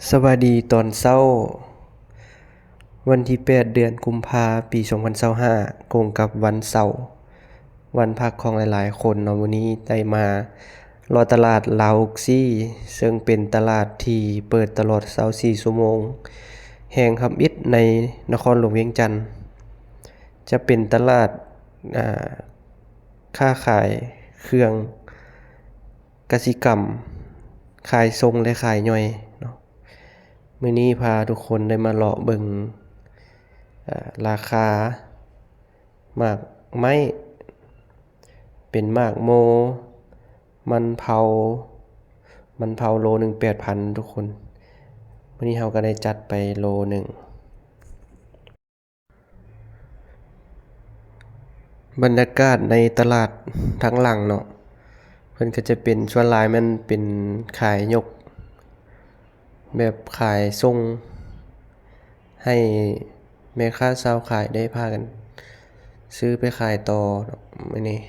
ສະບາຍດີຕອນເຊົ້າ ວັນທີແປດ ເດືອນກຸມພາ ປີສອງພັນຊາວຫ້າ ກົງກັບວັນເສົາ ວັນພັກຂອງຫຼາຍໆຄົນເນາະ. ມື້ນີ້ໄດ້ມາເລາະຕະຫຼາດລາວອົກຊີ ເຊິ່ງເປັນຕະຫຼາດທີ່ເປີດຕະຫຼອດຊາວສີ່ຊົ່ວໂມງ ແຫ່ງທຳອິດໃນນະຄອນຫຼວງວຽງຈັນ. ຈະເປັນຕະຫຼາດ ອ່າ ຄ້າຂາຍເຄື່ອງ ກະສິກຳ ຂາຍສົ່ງ ແລະ ຂາຍຍ່ອຍເນາະ. ມື້ນີ້ພາທຸກຄົນໄດ້ມາເລາະເບິ່ງ ເອີ ລາຄາໝາກໄມ້ ເປັນໝາກໂມ ມັນເຜົາ ມັນເຜົາໂລໜຶ່ງແປດພັນທຸກຄົນ. ມື້ນີ້ເຮົາກໍໄດ້ຈັດໄປໂລໜຶ່ງ. ບັນຍາກາດໃນຕະຫຼາດທາງຫຼັງເນາະ ເພິ່ນກໍຈະເປັນ ສ່ວນຫຼາຍແມ່ນເປັນຂາຍຍົກ ແບບຂາຍສົ່ງ ໃຫ້ແມ່ຄ້າຊາວຂາຍໄດ້ພາກັນຊື້ໄປຂາຍຕໍ່ເນາະ ມື້ນີ້.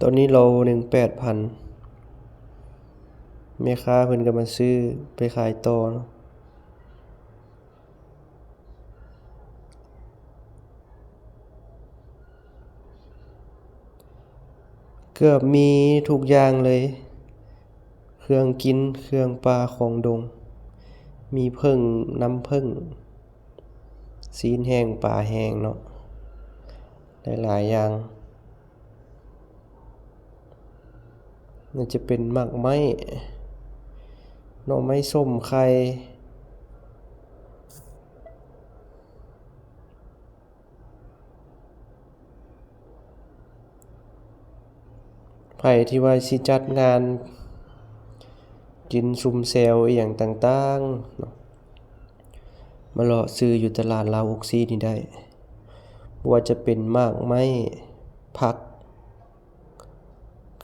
ຕອນນີ້ໂລໜຶ່ງແປດພັນ ແມ່ຄ້າເພິ່ນກໍມາຊື້ໄປຂາຍຕໍ່ເນາະ. ເກືອບມີທຸກຢ່າງເລີຍ ເຄື່ອງກິນ ເຄື່ອງປ່າຂອງດົງ ມີເຜິ້ງ ນ້ຳເຜິ້ງ ຊີ້ນແຫ້ງ ປາແຫ້ງເນາະ ຫຼາຍໆຢ່າງ. ມັນຈະເປັນໝາກໄມ້ ໜໍ່ໄມ້ສົ້ມ ໄຂ່ ໃຜທີ່ວ່າຊິຈັດງານກິນຊຸມແຊວອີ່ຫຍັງຕ່າງໆເນາະ ມາເລາະຊື້ຢູ່ຕະຫຼາດລາວອົກຊີນີ້ໄດ້ ບໍ່ວ່າຈະເປັນໝາກໄມ້ ຜັກ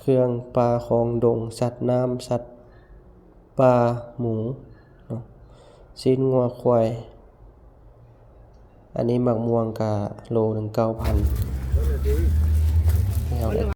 ເຄື່ອງປ່າຂອງດົງ ສັດນ້ຳ ສັດປ່າ ໝູເນາະ ຊີ້ນງົວ ຄວາຍ. ອັນນີ້ໝາກມ່ວງກະໂລໜຶ່ງເກົ້າພັນ ເຮົາ